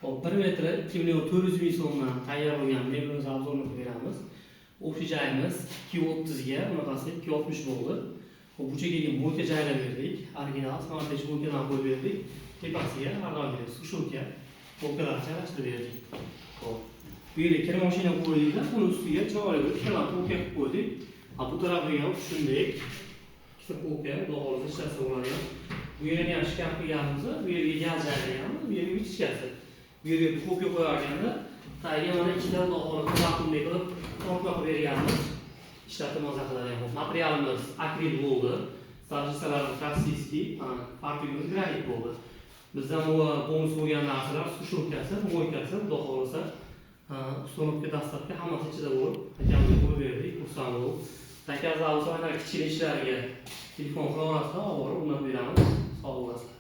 Hop, 1 metri 2 million 400 ming so'mdan tayyor bo'lgan mebelimizni обзор ini qilib beramiz. Общий joyimiz 230 ga, bunaqasi 260 bo'ldi. Hop, bu chekkaga мойка joylab berdik. Original Smart мойка dan qo'yib berdik. Tepasiga har doimgidek сушилка, полка lar joylashtirib berdik. Hop. Bu yerga kir mashina qo'ydik, buni ustiga chiroyli bir ikkala полка qilib qo'ydik. Ha, bu tarafiga ham shunday ikkita полка, xudo xohlasa, ishlatsa bo'ladigan. Bu yerga ham shkaf qilganmiz, bu yerga gaz joylaganmiz, bu yerga вытяжка si. Bu yerga духовка qo'yarganda tagiga mana ikkita, xudo xohlasa, vakuumli qilib tortma qilib berganmiz. Ishlatib maza qiladigan. Materialimiz akril bo'ldi. Столешница larimiz российский, fartukimiz granit bo'ldi. Bizdan bu bonus bo'lgan narsalar сушилка si, мойка si, xudo xohlasa, установка, доставка hammasi ichida bo'lib, akamga qo'yib berdik, xursand bo'lib. Заказ lar bo'lsa, mana kichkina ishlarga telefon qilaverasizlar, olib borib o'rnatib beramiz. Sog' bo'lasizlar.